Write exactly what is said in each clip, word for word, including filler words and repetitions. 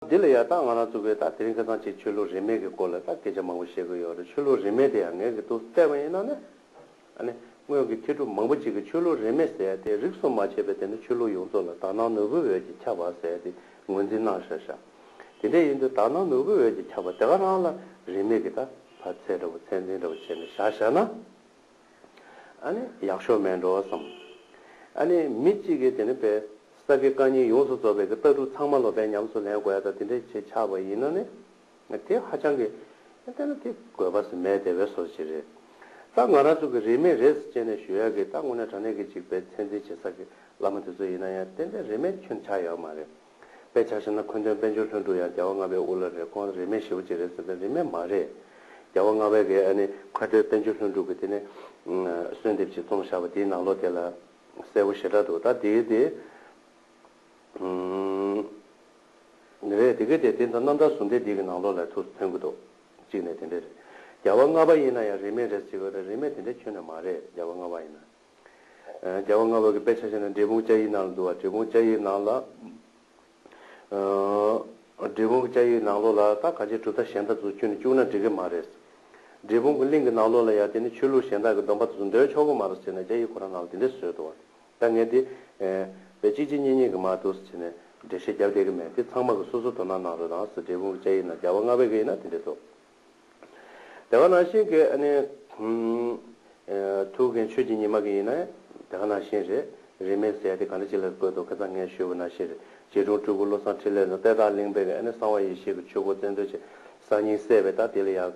འདི་ལ་ཡང་ད་ང་རང་ཚོ་གིས་ད་དེ་རིང་ཁ་སང་ཅིག་ཆོས་ལུགས་རིས་མེད་ཀྱི་སྐོར་ལ་ད་སྐད་ཆ་མང་པོ་བཤད་ཀྱི་ཡོད་རེད། ཆོས་ལུགས་རིས་མེད་དེ་ཡང་ངས་ཀྱི་འདུག་བལྟས་པ་ཡིན་ན་ནི། ཨ་ནི་སྔོན་གྱི་མཁས་གྲུབ་མང་པོ་ཅིག་གིས་ཆོས་ལུགས་རིས་མེད་ཟེར་ཡ་དེ་རིས་སུ་མ་ཆད་པའི་དེ་ནི་ཆོས་ལུགས་ཡོངས་རྫོགས་ལ་དག་སྣང་ནོར་བུའི་འོད་ཀྱིས་ཁྱབ་པ་ཟེར་ཡ་དེ་ངོས་འཛིན་གནང་ཤག་ཤག་དེ་འདྲ་ཡིན་དུས་དག་སྣང་ནོར་བུའི་འོད་ཀྱིས་ཁྱབ་པ་དེ་ག་རང་ལ་རིས་མེད་ཀྱི་ད་ཕར་ཚད་འདྲ་བོ་ཚད་འཛིན་འདྲ་བོ་བྱས་ནས་བཞག་བཞག་ན། ཨ་ནི་ཡག་ཤོས་མེད་འགྲོ་བསམ། ཨ་ནི་མི་གཅིག་གིས་དེ་ནི་པའི་ས་དགེ་བཀའ་རྙིང་ཡོངས་སུ་རྫོགས་པའི་གི་ལྟ་གྲུབ་ཚང་མ་ལོ་པའི་ཉམས་སུ་ལེན་དགོས་ཡ་ད་དེ་འདྲའི་ཆེད་ཆགས་པ་ཡིན་ན་ནི། དེ་ཧ་ཅང་གི་ཨ་དེ་ན་དེ་དགོས་པ་ཟེར་མེད་དེ་བས་སོ་ཅི་རེད། ད་ང་རང་ཚོ་གི་རིས་མེད་རེད་ཟེར་བྱས་ནས་ཞུ་ཡ་གི་ད་དངོས་གནས་དྲང་གནས་ཀྱི་ཅིག་པའི་ཚད་འཛིན་བྱེད་ས་གི་བླ་མ་དེ་ཚོ་ཡིན་ན་ཡང་ཏན་ཏན་རིས་མེད་ཁྱོན་ཆགས་ཡོད་མ་རེད། དཔེ་ཆ་བཞག་ན་མཁོ་འདོན་དཔལ་འབྱོར་ལྷུན་གྲུབ་ཡང་རྒྱལ་བ་ལྔ་པའི་དབུ་བླ་རེད། ཁོང་རིས་མེད་ཞེ་པོ་ཅིག་རེད་ཟེར་ཏེ་རིས་མེད་མ་རེད། རྒྱལ་བ་ལྔ་པའི་གི་ཨ་ནི་མཁོ་འདོན་དཔལ་འབྱོར་ལྷུན་གྲུབ་ཀྱི་དེ་ནི་གསོལ་འདེབས་ཅིག་རྩོམ་བཞག་པ་དེའི་ནང་ལོགས་དེ་ལ་གསལ་པོ་ཞེ་དྲག་འདུག་ད་དེའི་དེ་རེད། དེ་གའི་དེ་དེ་ད་རྣམ་ཐར་ཟུང་ལྡན་འདི་གི་ནང་ལོགས་ལ་ཐུགས་སུ་ཐོན་གི་འདུག་གཅིག་ནས་དེ་འདྲ་རེད། རྒྱལ་བ་ལྔ་པ་ཡིན་ན་ཡང་རིས་མེད་རེད་ཟེར་གི་རེད། རིས་མེད་དེ་འདྲ་ཁྱོན་ནས་མ་རེད། རྒྱལ་བ་ལྔ་པ་ཡིན་ན། རྒྱལ་བ་ལྔ་པ་གི་དཔེ་ཆ་བཞག་ན་འབྲས་སྤུངས་བཅའ་ཡིག་ནང་ལ་འདུག་བ། འབྲས་སྤུངས་བཅའ་ཡིག་ནང་ལ། འབྲས་སྤུངས་བཅའ་ཡིག་ནང་ལོགས་ལ་ད་གང་ཅི་གྲུབ་མཐའ་གཞན་དག་ཚོ་ཁྱོན་ནས་བཅུག་ན་འགྲིག་གི་མ་རེད། འབྲས་སྤུངས་ཀྱི་གླིང་གི་ནང་ལོགས་ལ་ཡང་དེ་ནི་ཆོས་ལུགས་གཞན་དག་གི་སྡོམ་པ་དེ་ཚོ་འདོན་ཆོག་གི་མ་རེད་ཟེར་ནས་བཅའ་ཡིག་ཁོ་རང་ནང་ལ་དེ་འདྲ་བཟོས་འདུག་བ། ད་ངས་འདི་དཔེ་གཅིག་གཅིག་གཉིས་གཉིས་ཀྱི་མར་འདུག་ཟེར་ནས་འགྲེལ་བཤད་རྒྱབ་བསྡད་ཀྱི་མེད། དེ་ཚང་མ་གི་སོ་སོ་དོ་སྣང་གནང་རོགས་གནང་ཟེར། འབྲས་སྤུངས་ཀྱི་བཅའ་ཡིག་ནང་རྒྱལ་བ་ལྔ་པའི་གི་ཡིན་ན་དེ་འདྲ་འདུག་དེ་ག་ནང་བཞིན་གྱི་ཨ་ནི། ཨ་ཐུའུ་བཀྭན་ཆོས་ཀྱི་ཉི་མ་གི་ཡིན་ན་དེ་ག་ནང་བཞིན་རེད། རིས་མེད་ཟེར་ཡ་དེ་ག་འདྲ་ཅིག་ལ་བཀོད་འདུག་ཁ་སང་ངས་ཞུས་པ་ནང་བཞིན་རེད། རྗེ་དྲུང་སྤྲུལ་སྐུ་བློ་བཟང་འཕྲིན་ལས་དང་གཏེར་བདག་གླིང་པས་ཨ་ནི་གསང་བ་ཡེ་ཤེས་ཀྱི་ཆོས་སྐུ་བཙན་བྱོལ་གྱི་ས་སྙིང་གསལ་བའི་ད་དེ་ལ་ཡང་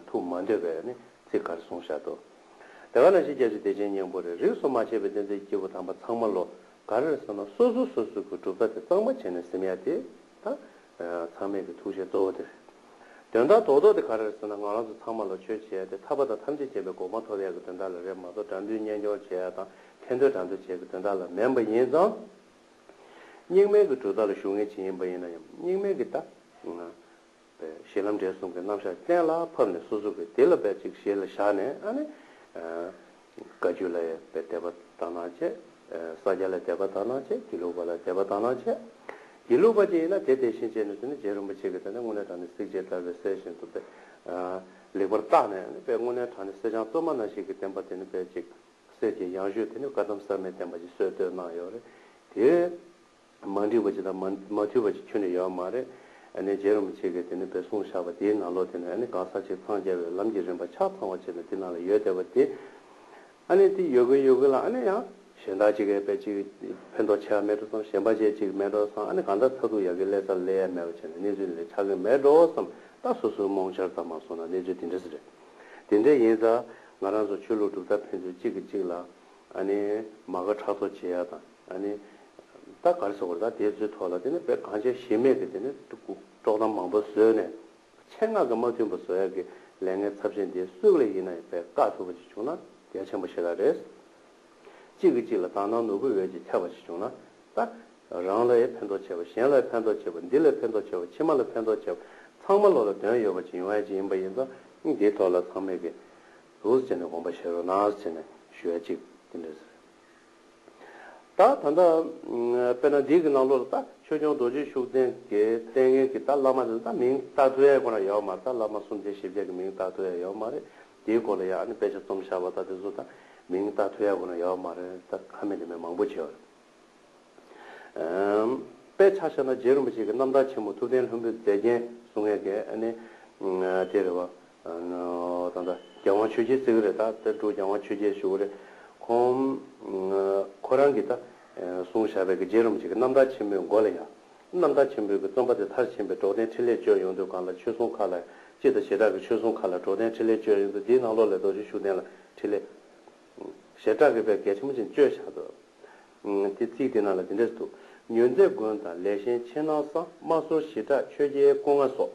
ཐུགས་མ་འདོད་པའི་ཨ་ནི་ཚིག་ག་རེ་གསུངས་བཞག་འདུག་དེ་ག་ནང་བཞིན་སྐྱབས་རྗེ་བདེ་ཆེན་སྙིང་པོ་རེད། རིས་སུ་མ་ཆད་པའི་བསྟན་འཛིན་སྐྱེས་བུ་དམ་པ་ཚང་མ་ལོ་ག་རེ་རེད་ཟེར་ན་སོ་སོ་སོ་སོ་གི་གྲུབ་མཐའ་དེ་གཙང་མ་བྱས་ནས་ཟིན་ཡ་དེ་ད། ཚང་མས་ཀྱི་ཐུགས་བཞེད་གཙོ་བོ་དེ་རེད། དོན་དག་རྡོག་རྡོག་དེ་ག་རེ་རེད་ཟེར་ན་ང་རང་ཚོ་ཚང་མ་ལ་ཆོས་བྱེད་ཡ་དེ་ཐར་པ་དང་ཐམས་ཅད་མཁྱེན་པའི་གོ་འཕང་ཐོབ་ཡ་གི་དོན་དག་ལ་རེད་མ་གཏོགས་དགྲ་འདུལ་གཉེན་སྐྱོང་བྱེད་ཡ་དང་ཁེ་འདོན་དགྲ་འདུལ་བྱེད་ཡ་གི་དོན་དག་ལ་མིན་པ་ཡིན་ཙང་། རྙིང་མའི་གི་གྲུབ་མཐའ་ལ་ཞུགས་མཁན་ཅིག་ཡིན་པ་ཡིན་ན་ཡང་རྙིང་མའི་གི་ད། པའི་གཞི་ལམ་འབྲས་གསུམ་གྱི་རྣམ་གཞག་གཏན་ལ་ཕབ་ནས་སོ་སོ་གི་དེ་ལ་པའི་ཅིག་གཞི་ལ་བཞག་ནས་ཨ་ནི། བཀའ་བརྒྱུད་ལ་ཡང་པའི་དད་པ་དག་སྣང་བྱས། ས་སྐྱ་ལ་དད་པ་དག་སྣང་བྱས། དགེ་ལུགས་པ་ལ་དད་པ་དག་སྣང་བྱས། དགེ་ལུགས་པ་ཅིག་ཡིན་ན་དེ་དེ་བཞིན་བྱས་ནས་དེ་ནི་རྗེ་རིན་པོ་ཆེ་གི་དེ་ནི་དངོས་གནས་དྲང་གནས་གཟི་བརྗིད་དར་བའི་གསེར་བཞིན་དུ་པའི་ལེགས་པར་བརྟགས་ནས་ཨ་ནི་པའི་དངོས་གནས་དྲང་གནས་གསེར་སྦྱངས་བཙོ་མ་ནང་བཞིན་གྱི་བསྟན་པ་དེ་ནི་པའི་ཅིག་གསེར་གྱི་ཡང་ཞུ་དེ་ནི་བཀའ་གདམས་གསར་མའི་བསྟན་པ་ཅིག་སྲོལ་གཏོད་གནང་ཡོད་རེད། དེ། མ་འགྲིག་པ་ཅིག་དང་མ་མ་མཐུན་པ་ཅིག་ཁྱོན་ནས་ཡོད་མ་རེད། ཨ་ནི་རྗེ་རིན་པོ་ཆེ་གིས་དེ་ནི་དཔེ་གསུངས་བཞག་པ་དེའི་ནང་ལོགས་དེ་ནི་ཨ་ནི་གང་ཟག་གཅིག་འཚང་རྒྱ་བའི་ལམ་གྱི་རིམ་པ་ཆ་ཚང་བ་བྱས་ནས་དེ་ནང་ལ་ཡོད་བསྡད་པ་དེ། ཨ་ནི་དེ་ཡོད་གི་ཡོད་གི་ལ་ཨ་ནི་ཡང་གཞན་དག་ཅིག་གིས་དཔེ་ཅིག་ཕན་ཐོགས་ཆེ་བ་མེད་འགྲོ་བསམ། གཞན་པ་ཅིག་ཅིག་མེད་འགྲོ་བསམ། ཨ་ནི་གང་ལྟར་མཐར་ཐུག་ཡ་གི་སླེབས་ས་སླེབས་ཡ་མེད་པ་བྱས་ནས་གནས་ཚུལ་ལས་ཆགས་གི་མེད་འགྲོ་བསམ། ད་སོ་སོའི་རྨོངས་འཆར་ཙམ་མ་སོང་ན་གནས་ཚུལ་དེ་འདྲ་ཟེར་རེད། དེ་འདྲ་ཡིན་ཙང་ང་རང་ཚོ་ཆོས་ལུགས་གྲུབ་མཐའ་ཕན་ཚུན་གཅིག་གིས་གཅིག་ལ་ཨ་ནི་མ་དགའ་ཕྲག་དོག་བྱེད་ཡ་དང་། ཨ་ནི། ད་ག་རེ་ཟེར་དགོས་རེད། ད་དེ་ཚོའི་ཐོག་ལ་དེ་ནི་དཔེ་གང་བྱས་གཞི་མེད་ཀྱི་དེ་ནི་དཀྲོག་གཏམ་མང་པོ་བཟོས་ནས་ཆེད་མངགས་ཀྱི་མ་མཐུན་པ་བཟོ་ཡ་གི་ལས་ངན་ཚབས་ཆེན་འདི་སུ་ལ་ཡིན་ན་ཡང་དཔེ་བཀག་ཐུབ་པ་ཅིག་བྱུང་ན་གལ་ཆེན་པོ་ཞེ་དྲག་རེད། གཅིག་གིས་གཅིག་ལ་དག་སྣང་ནོར་བུའི་འོད་ཀྱིས་ཁྱབ་པ་ཞིག་བྱུང་ན། ད་རང་ལ་ཡང་ཕན་ཐོགས་ཆེ་བ། གཞན་ལ་ཡང་ཕན་ཐོགས་ཆེ་བ། འདི་ལ་ཕན་ཐོགས་ཆེ་བ། ཕྱི་མ་ལ་ཕན་ཐོགས་ཆེ་བ། ཚང་མ་ལོ་ལ་དོན་ཡོད་པ་ཅིག་ཡོང་ཡ་ཅིག་ཡིན་པ་ཡིན་ཙང་འདིའི་ཐོག་ལ་ཚང་མས་ཀྱི་འདུག་སེ་བྱས་ནས་དགོངས་པ་བཞེས་རོགས་གནང་ཟེར་ནས་ཞུ་ཡ་གཅིག་དེ་འདྲ་ཟེར། ད་ད་ལྟ་དཔེར་ན་འདི་གི་ནང་ལོགས་ལ་ད་ཆོས་སྐྱོང་རྡོ་རྗེ་ཤུགས་ལྡན་གྱི་ལྟས་ངན་གྱི་ད་བླ་མ་དེ་ད་མིང་བཏགས་ཐུབ་ཡ་ཁོ་ན་ཡོད་མ་རེད། ད་བླ་མ་སུམ་བརྒྱ་བཞི་བརྒྱ་གི་མིང་བཏགས་ཐུབ་ཡ་ཡོད་མ་རེད། དེའི་སྐོར་ལ་ཡང་ཨ་ནི་དཔེ་ཆ་རྩོམ་བཞག་པ་ད་དེ་ཚོ་ད་མིང་བཏགས་ཐུབ་ཡ་ཁོ་ན་ཡོད་མ་རེད། ད་ཁ་མེད་ལས་མེད་མང་པོ་བྱས་པ་རེད། དཔེ་ཆ་བཞག་ན་རྗེ་རིན་པོ་ཆེ་གི་རྣམ་ཐར་ཆེན་མོ་ཐུབ་བསྟན་ལྷུན་པོའི་མཛེས་རྒྱན་གསུང་ཡ་གི་ཨ་ནི་དེ་རེད་བ། ད་ལྟ་རྒྱལ་དབང་ཆོས་རྒྱལ་ཟེར་གི་རེད། ད་དེ་འབྲུག་རྒྱལ་དབང་ཆོས་རྒྱལ་ཞུ་གི་རེད། ཁོང་ཁོ་རང་གིས་ད་གསུངས་བཞག་པའི་གི་རྗེ་རིན་པོ་ཆེ་གི་རྣམ་ཐར་ཆེན་མོའི་མགོ་ལ་ཡང་རྣམ་ཐར་ཆེན་པོའི་གི་རྩོམ་པ་དེ་མཐར་ཕྱིན་པའི་འགྲོ་དོན་འཕྲིན་ལས་བཅོལ་ཡོང་དུས་སྒང་ལ་ཆོས་སྲུང་ཁག་ལ་སྤྱི་དང་བྱེ་བྲག་གི་ཆོས་སྲུང་ཁག་ལ་འགྲོ་དོན་འཕྲིན་ལས་བཅོལ་ཡོང་དུས་འདིའི་ནང་ལོགས་ལ་རྡོ་རྗེ་ཤུགས་ལྡན་ལ་འཕྲིན་ལས་ཞེ་དྲག་གི་དཔེ་གལ་ཆེན་པོ་ཅིག་བཅོལ་བཞག་འདུག་དེ་ཚིག་དེ་ནང་ལ་དེ་འདྲ་ཞིག་འདུག་མྱུར་མཛད་མགོན་དང་ལས་གཤེན་ཕྱི་ནང་གསང་། དམག་ཟོར་ཞི་དྲག་ཆོས་རྒྱལ་སྐུ་ལྔ་སོགས།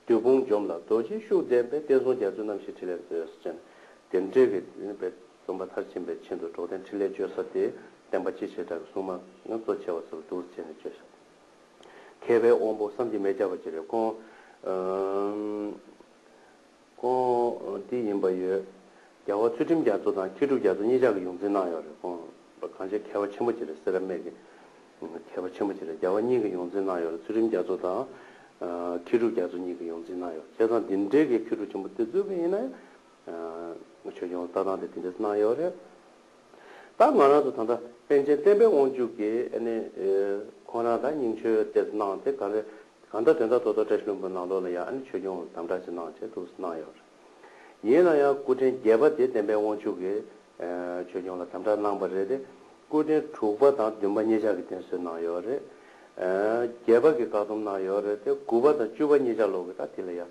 བདུད་དཔུང་འཇོམས་ལ་རྡོ་རྗེ་ཤུགས་ལྡན་པས། བསྟན་སྲུང་རྒྱ་མཚོའི་རྣམ་བཞིན་འཕྲིན་ལས་མཛོད། ཟེར་ནས་དེ་འདྲའི་གི་དཔེ་རྩོམ་པ་མཐར་ཕྱིན་པའི་ཆེད་དུ་འགྲོ་དོན་འཕྲིན་ལས་བཅོལ་ས་དེ་བསྟན་པ་སྤྱི་བྱེ་བྲག་གི་སྲུང་མ་ང་གཙོ་ཆེ་བ་ཚོར་འདུག་བྱས་ནས་བཅོལ་ཤག་མཁས་པའི་དབང་པོ་བསམ་གྱིས་མི་ཁྱབ་པ་ཅིག་རེད། ཁོང་། ཁོང་འདི་ཡིན་པ་ཡོད། རྒྱལ་བ་ཚུལ་ཁྲིམས་རྒྱ་མཚོ་དང་མཁས་གྲུབ་རྒྱ་མཚོ་གཉིས་ཆར་གྱི་ཡོངས་འཛིན་གནང་ཡོད་རེད། ཁོང་གང་ཅི་མཁས་པ་ཆེན་པོ་ཅིག་རེད། སེ་ར་སྨད་ཀྱི་མཁས་པ་ཆེན་པོ་ཅིག་རེད། རྒྱལ་བ་གཉིས་ཀྱི་ཡོངས་འཛིན་གནང་ཡོད་རེད། ཚུལ་ཁྲིམས་རྒྱ་མཚོ་དང་ མཁས་གྲུབ་རྒྱ་མཚོ་གཉིས་ཀྱིས་ཡོངས་འཛིན་གནང་ཡོད། བྱས་ཙང་འདི་འདྲའི་གི་མཁས་གྲུབ་ཆེན་པོ་དེ་ཚོ་གི་ཡིན་ན་ཡང་ཆོས་སྐྱོང་ལ་ལྟ་སྟངས་དེ་དེ་འདྲས་གནང་ཡོད་རེད། ད་ང་རང་ཚོ་ད་ལྟ་པཎ་ཆེན་བསྟན་པའི་དབང་ཕྱུག་གིས་ཨ་ནི་ཁོང་རང་ད་སྙིང་ཆོས་དེ་གནང་སྟེ་ག་རེ་གང་ལྟར་དོན་དག་ཏོག་ཏོག་བཀྲ་ཤིས་ལྷུན་པོའི་ནང་ལོགས་ལ་ཡང་ཨ་ནི་ཆོས་སྐྱོང་ལ་དམ་བསྒྲགས་ཅིག་གནང་བྱས་འདུག་གནང་ཡོད་རེད། ཡིན་ན་ཡང་སྐུ་ཕྲེང་བརྒྱད་པ་དེ་བསྟན་པའི་དབང་ཕྱུག་གིས་ཆོས་སྐྱོང་ལ་དམ་བསྒྲགས་གནང་བ་རེད་དེ། སྐུ་ཕྲེང་དྲུག་པ་དང་བདུན་པ་གཉིས་ཆར་གྱིས་བསྟེན་གསོལ་གནང་ཡོད་རེད། བརྒྱད་པ་གིས་བཀག་སྡོམ་གནང་ཡོད་རེད་དེ། དགུ་པ་དང་བཅུ་པ་གཉིས་ཆར་ལོག་གིས་ད་དེ་ལ་ཡང་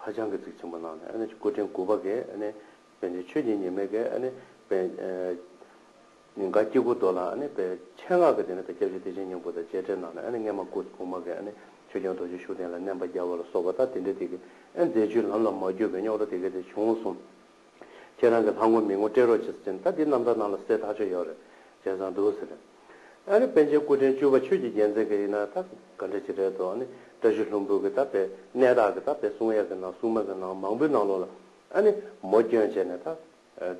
ཧ་ཅང་གི་གཙིགས་ཆེན་པོ་གནང་ནས་ཨ་ནི་སྐུ་ཕྲེང་དགུ་པ་གིས་ཨ་ནི་པཎ་ཆེན་ཆོས་ཀྱི་ཉི་མ་གིས་ཨ་ནི་པཎ་ཉིན་ག་སྐྱེ་དགུ་མདོ་ལ་ཨ་ནི་པའི་ཆེད་མངགས་ཀྱི་དེ་ནི་ད་སྐྱབས་རྗེ་བདེ་ཆེན་སྙིང་པོ་དང་མཇལ་འཕྲད་གནང་ནས་ཨ་ནི་སྔས་མ་སྐུ་གོང་མ་གིས་ཨ་ནི་ཆོས་སྐྱོང་རྡོ་རྗེ་ཤུགས་ལྡན་ལ་མནན་པ་རྒྱབ་པ་ལ་སོགས་པ་ད་དེ་འདྲ་དེ་གི་ཨ་ནི་མཛད་བྱུས་ལམ་ལ་མ་བསྐྱོད་པའི་རྙོག་དྲ་དེ་ག་དེ་བྱུང་སོང་། ཁྱེད་རང་གི་ལྷ་ངོ་མི་ངོ་སྤྲད་རོགས་བྱེད་ཟེར་ནས་ད་འདི་རྣམ་ཐར་ནང་ལ་གསལ་ཐག་ཆོད་ཡོད་རེད། བྱས་ཙང་འདུག་ཟེར། ཨ་ནི་པཎ་ཆེན་སྐུ་ཕྲེང་བཅུ་པ་ཆོས་ཀྱི་རྒྱལ་མཚན་གྱི་ཡིན་ན་ད་ག་འདྲ་ཅིག་རེད་དོ། ཨ་ནི་བཀྲ་ཤིས་ལྷུན་པོ་གི་ད་པའི་གནས་བདག་གི་ད་པའི་གསུང་ཡག་གི་ནང་སྲུང་མ་གི་ནང་མང་པོའི་ནང་ལོགས་ལ་ཨ་ནི་མོ་སྐྱོན་བྱས་ནས་ད།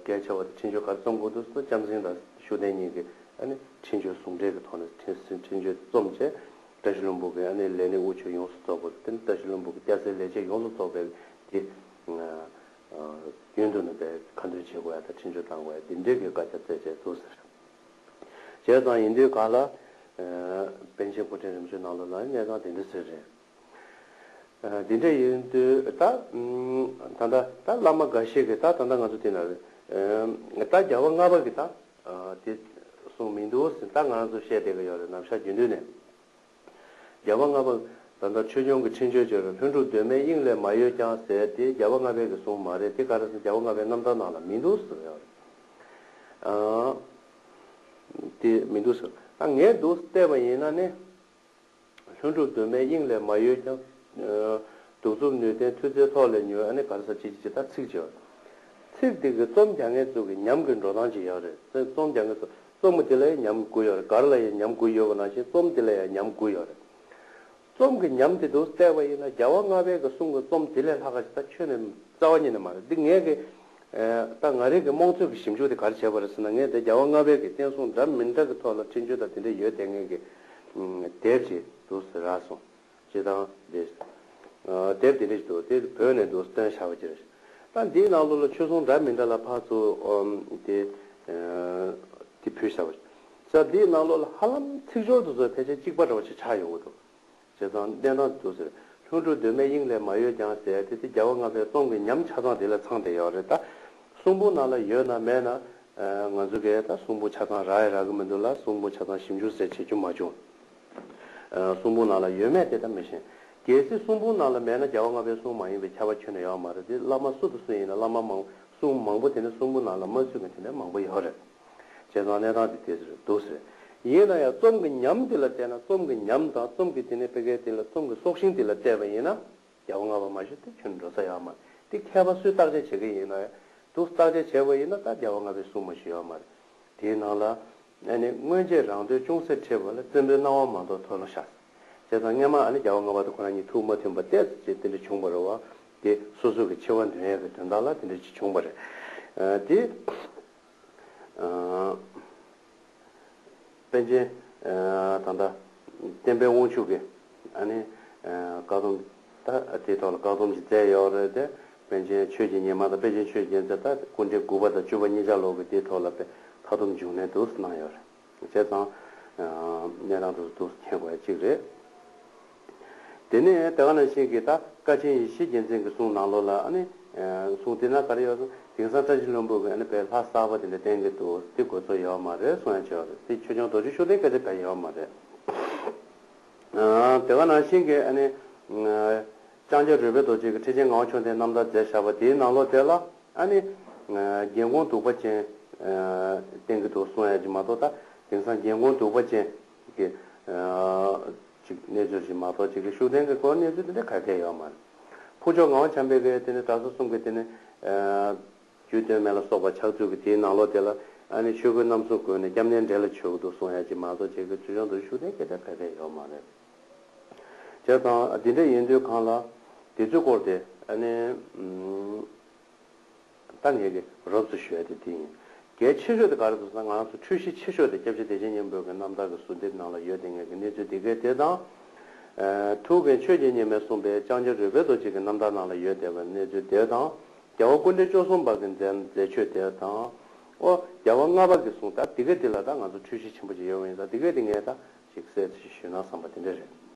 གལ་ཆེ་བ་དང་འཕྲིན་བཅོལ་ག་རེ་རྩོམ་དགོས་འདུག་ཟེར་ན་ལྕམ་སྲིང་དང་ཤུགས་ལྡན་གཉིས་ཀྱིས་ཨ་ནི་འཕྲིན་བཅོལ་ཟུང་འབྲེལ་གྱི་ཐོག་ནས་འཕྲིན་འཕྲིན་བཅོལ་རྩོམ་བྱས། བཀྲ་ཤིས་ལྷུན་པོ་གི་ཨ་ནི་ལས་སྣེ་དབུ་ཁྱུད་ཡོངས་སུ་རྫོགས་པ་དེ་ནི་བཀྲ་ཤིས་ལྷུན་པོ་གི་སྐྱ་སེར་ལས་བྱེད་ཡོངས་སུ་རྫོགས་པའི་དེ་རྒྱུན་དུ་ནི་པའི་ཁ་འདོན་བྱེད་དགོས་ཡ་དང་འཕྲིན་བཅོལ་བཏང་དགོས་ཡ་དེ་འདྲའི་གི་བཀའ་རྒྱ་སྩལ་བྱས་འདུག་ཟེར། བྱས་ཙང་ཡིན་དུས་གང་ལ་པཎ་ཆེན་སྐུ་ཕྲེང་རིམ་བྱོན་ནང་ལོགས་ལ་གནས་སྟངས་དེ་འདྲ་ཟེར་རེད། འདི་འདྲ་ཡིན་དུས་ད་ད་ལྟ་ད་བླ་མ་འགའ་ཤས་ཀྱིས་ད་ད་ལྟ་ང་ཚོ་དེ་ན་ད་རྒྱལ་བ་ལྔ་པ་གིས་ད་དེ་གསུངས་མི་འདུག་ཟེར་ད་ང་རང་ཚོ་བཤད་བསྡད་ཀྱི་ཡོད་རེད། ནམ་ཞག་རྒྱུན་དུ་ནས་རྒྱལ་བ་ལྔ་པ་ད་ལྟ་ཆོས་སྐྱོང་གི་འཕྲིན་བཅོལ་བྱས་རུང་ལྷུན་གྲུབ་གདོད་མའི་དབྱིངས་ལས་མ་གཡོས་ཀྱང་ཟེར་དེ་རྒྱལ་བ་ལྔ་པའི་གི་གསུང་མ་རེད། དེ་ག་རེ་ཟེར་ན་རྒྱལ་བ་ལྔ་པའི་རྣམ་ཐར་ནང་ལ་མི་འདུག་ཟེར་ཡོད་རེད། དེ་མི་འདུག་ཟེར་ད་ངས་འདུག་བལྟས་པ་ཡིན་ན་ནི། ལྷུན་གྲུབ་གདོད་མའི་དབྱིངས་ལས་མ་གཡོས་ཀྱང་། གདུག་རྩུབ་ནུས་ལྡན་མཐུ་རྩལ་ཐོག་ལས་མྱུར། ཨ་ནི་ག་རེ་ཟེར་ཅིག་ཅིག་ད་ཚིག་ཅིག་ཡོད། ཚིག་འདི་གི་རྩོམ་རྒྱག་མཁན་ཚོ་གི་ཉམས་ཀྱི་འགྲོ་སྟངས་ཅིག་ཡོད་རེད། རྩོམ་རྒྱག་མཁན་ཚོ་རྩོམ་པ་དེ་ལ་ཡང་ཉམས་དགོས་ཡོད་རེད། ག་རེ་ལ་ཡང་ཉམས་དགོས་ཡོད་པ་ནང་བཞིན་རྩོམ་དེ་ལ་ཡང་ཉམས་དགོས་ཡོད་རེད། རྩོམ་གྱི་ཉམས་དེ་འདུག་བལྟས་པ་ཡིན་ན་རྒྱལ་བ་ལྔ་པའི་གི་གསུང་གི་རྩོམ་དེ་ལས་ལྷག་ག་ཞིག་ད་ཁྱོན་ནས་རྩ་བ་ཉིད་ནས་མ་རེད། འདི་ངས་གི་ད་ང་རང་གི་རྨོངས་ཚོད་ཀྱི་ཞིབ་འཇུག་དེ་ག་རེ་བྱས་པ་རེད་ཟེར་ན། ངས་དེ་རྒྱལ་བ་ལྔ་པའི་གི་བསྟན་སྲུང་འདྲ་མི་འདྲ་གི་ཐོག་ལ་འཕྲིན་བཅོལ་དང་དེ་འདྲ་ཡོད་བསྡད་མཁན་གྱི་དེབ་ཅིག་འདུག་ཟེར་རག་སོང་། ཅེས་དང་དེ་དེབ་དེ་འདྲ་ཞིག་འདུག་དེ་བོད་ནས་འདུག་བཏོན་བཞག་པ་ཅིག་རེད། ད་འདིའི་ནང་ལོགས་ལ་ཆོས་སྲུང་འདྲ་མི་འདྲ་ལ་ཕར་ཚུར་དེ་དེ་ཕུལ་བཞག་པ་ཅིག་ས་འདིའི་ནང་ལོགས་ལ་ཧ་ལམ་ཚིག་སྦྱོར་དེ་ཚོ་ཕལ་ཆེར་གཅིག་པ་འདྲ་བ་ཞིག་ཆགས་ཡོང་གི་འདུག་བྱས་ཙང་གནས་སྟངས་འདུག་ཟེར། ལྷུན་གྲུབ་གདོད་མའི་དབྱིངས་ལས་མ་གཡོས་ཀྱང་ཟེར་དེ་དེ་རྒྱལ་བ་ལྔ་པའི་རྩོམ་གྱི་ཉམས་ཆ་ཚང་དེ་ལ་ཚང་བསྡད་ཡོད་རེད། ད་གསུང་འབུམ་ནང་ལ་ཡོད་ན་མེད་ན་ང་ཚོ་གས་ད་གསུང་འབུམ་ཆ་ཚང་རག་ཡ་རག་གི་མི་འདུག་ལ། གསུང་འབུམ་ཆ་ཚང་ཞིབ་འཇུག་ཟེར་བྱེད་རྒྱུ་མ་བྱུང་། གསུང་འབུམ་ནང་ལ་ཡོད་མེད་དེ་ད་མི་ཤེས། གལ་སྲིད་གསུང་འབུམ་ནང་ལ་མེད་ན་རྒྱལ་བ་ལྔ་པའི་གསུང་མ་ཡིན་པའི་ཁྱབ་པ་ཁྱོན་ནས་ཡོད་མ་རེད། དེ་བླ་མ་སུ་དང་སུ་ཡིན་ན་བླ་མ་མང་གསུང་མང་པོ་དེ་ནི་གསུང་འབུམ་ནང་ལ་མ་ཚུད་མཁན་དེ་འདྲ་མང་པོ་ཡོད་རེད། བྱས་ཙང་གནས་སྟངས་དེ་དེ་ཟེར་འདུག་ཟེར། ཡིན་ན་ཡང་རྩོམ་གྱི་ཉམས་དེ་ལ་བལྟས་ན་རྩོམ་གྱི་ཉམས་དང་རྩོམ་གྱི་དེ་ནས་ཕ་གིའི་དེ་ལ་རྩོམ་གྱི་སྲོག་ཤིང་དེ་ལ་བལྟས་པ་ཡིན་ན་རྒྱལ་བ་ལྔ་པ་མ་གཞི་དེ་ཁྱོན་འགྲོ་ས་ཡོད་མ་རེད། དེ་མཁས་པ་སུས་བརྟག་དཔྱད་བྱེད་ཀྱི་ཡིན་ན་ཡང་དུ་བརྟག་དཔྱད་བྱས་པ་ཡིན་ན་ད་རྒྱལ་བ་ལྔ་པའི་གསུང་མ་ཞིག་ཡོད་མ་རེད། དེའི་ནང་ལ་ཨ་ནི་སྔོན་ཆད་རང་དོན་ཅུང་ཟད་འཁྲིད་པ་ལ་བཙན་པོའི་གནང་བ་མ་གཏོགས་མཐོལ་ལོ་བཤགས། བྱས་ཙང་སྔས་མ་ཨ་ནི་རྒྱལ་བ་ལྔ་པ་དང་ཁོ་རང་གཉིས་ཐུགས་མ་མཐུན་པ་ཏོག་ཙམ་ཅིག་དེ་འདྲ་བྱུང་བ་རེད་བ། དེ་སོ་སོ་གི་འཆི་བ་འདོན་ཡས་ཀྱི་དོན་དག་ལ་དེ་འདྲ་ཅིག་བྱུང་བ་རེད། ཨ་དེ་ཨ་པཎ་ཆེན་ཨ་ད་ལྟ་བསྟན་པའི་དབང་ཕྱུག་གིས་ཨ་ནི་ཨ་བཀག་སྡོམ་ད་དེའི་ཐོག་ལ་བཀག་སྡོམ་ཅིག་མཛད་ཡོད་རེད་དེ། པཎ་ཆེན་ཆོས་ཀྱི་ཉི་མ་དང་པཎ་ཆེན་ཆོས་ཀྱི་རྒྱལ་མཚན་ད་སྐུ་ཕྲེང་དགུ་པ་དང་བཅུ་པ་གཉིས་ཆར་ལོག་གི་དེའི་ཐོག་ལ་དཔེ་མཐའ་སྡོམ་འབྱུང་གནས་འདུག་གནང་ཡོད་རེད། བྱས་ཙང་གནས་སྟངས་དེ་ཚོ་འདུག་མཁྱེན་དགོས་ཡ་གཅིག་རེད། དེ་ནས་དེ་ག་ནང་བཞིན་གྱི་ད་ཀ་ཆེན་ཡེ་ཤེས་རྒྱལ་མཚན་གྱི་གསུང་ནང་ལོགས་ལ་ཨ་ནི་གསུང་དེ་ན་ག་རེ་ཡོད་ཟེར་ན། དེང་སང་བཀྲ་ཤིས་ལྷུན་པོ་གིས་ཨ་ནི་དཔེ་ལྷ་གསར་པ་དེ་འདྲ་བསྟན་གྱི་འདུག་དེ་དགོས་ཚོད་ཡོད་མ་རེད་གསུང་ཡ་ཅིག་ཡོད་རེད། དེ་ཆོས་སྐྱོང་རྡོ་རྗེ་ཤུགས་ལྡན་སྐད་ཆ་བས་ཡོད་མ་རེད། དེ་ག་ནང་བཞིན་གྱི་ཨ་ནི་ལྕང་སྐྱ་རོལ་པའི་རྡོ་རྗེ་གིས་ཁྲི་ཆེན་ངག་དབང་ཆོས་ལྡན་རྣམ་ཐར་མཛད་བཞག་པ་དེའི་ནང་ལོགས་དེ་ལ་ཨ་ནི་རྒྱལ་འགོང་གདུག་པ་ཅན་བསྟན་གྱི་འདུག་གསུང་ཡ་ཅིག་མ་གཏོགས། ད་དེང་སང་རྒྱལ་འགོང་གདུག་པ་ཅན་གྱི་ཅིག་གནས་ཚུལ་ཞིག་མ་གཏོགས་ཅིག་གི་ཤུགས་ལྡན་གྱི་སྐོར་གནས་ཚུལ་དེ་འདྲ་ག་གེ་ཡོད་མ་རེད། ཕུར་ལྕོག་ངག་དབང་བྱམས་པའི་གི་དེ་ནི་གྲྭ་ས་གསུམ་གྱི་དེ་ནི་རྒྱུད་སྟོད་སྨད་ལ་སོགས་པ་ཕྱག་ཚོད་ཀྱི་དེའི་ནང་ལོགས་དེ་ལ་ཨ་ནི་ཆོས་གོས་རྣམ་གསུམ་གོན་ནས་སྐྱབས་གནས་འདྲེ་ལ་བྱོན་གྱི་འདུག་གསུང་ཡ་ཅིག་མ་གཏོགས་ཅིག་གི་ཆོས་སྐྱོང་རྡོ་རྗེ་ཤུགས་ལྡན་སྐད་ཆ་ག་གེ་ཡོད་མ་རེད། བྱས་ཙང་འདི་འདྲ་ཡིན་དུས་གང་ལ་དེ་ཚོའི་སྐོར་དེ་ཨ་ནི་ད་ངས་ཀྱི་རོབ་ཙམ་ཞུ་ཡ་དེ་དེ་ཡིན། གལ་ཆེ་ཤོས་དེ་ག་རེ་འདུག་ཟེར་ན། ང་རང་ཚོ་འཁྲུལ་གཞི་ཆེ་ཤོས་དེ་སྐྱབས་རྗེ་བདེ་ཆེན་སྙིང་པོ་གི་རྣམ་ཐར་གྱི་ཟུར་དེབ་ནང་ལ་ཡོད་དེ་ངས་ཀྱི་གནས་ཚུལ་དེ་གའི་དེ་དང་ ཨ། ཐུའུ་བཀྭན་ཆོས་རྒྱལ་ཉི་མས་གསུངས་པའི་ལྕང་སྐྱ་རོལ་པའི་རྡོ་རྗེ་གི་རྣམ་ཐར་ནང་ལ་ཡོད་བསྡད་པའི་གནས་ཚུལ་དེ་དང་། རྒྱལ་བ་སྐུ་ཕྲེང་བཅུ་གསུམ་པ་གི་མཛད་མཛད་ཆོས་དེ་དང་། ཨོ། རྒྱལ་བ་ལྔ་པ་གི་གསུང་ད་འདི་ག་འདི་ལ་ད་ང་ཚོ་འཁྲུལ་གཞི་ཆེན་པོ་ཅིག་ཡོད་པ་ཡིན་ཙང་འདི་ག་འདི་ངས་ད་ཅིག་གསལ་ཅིག་ཞུས་ན་བསམ་པ་དེ་འདྲ་རེད།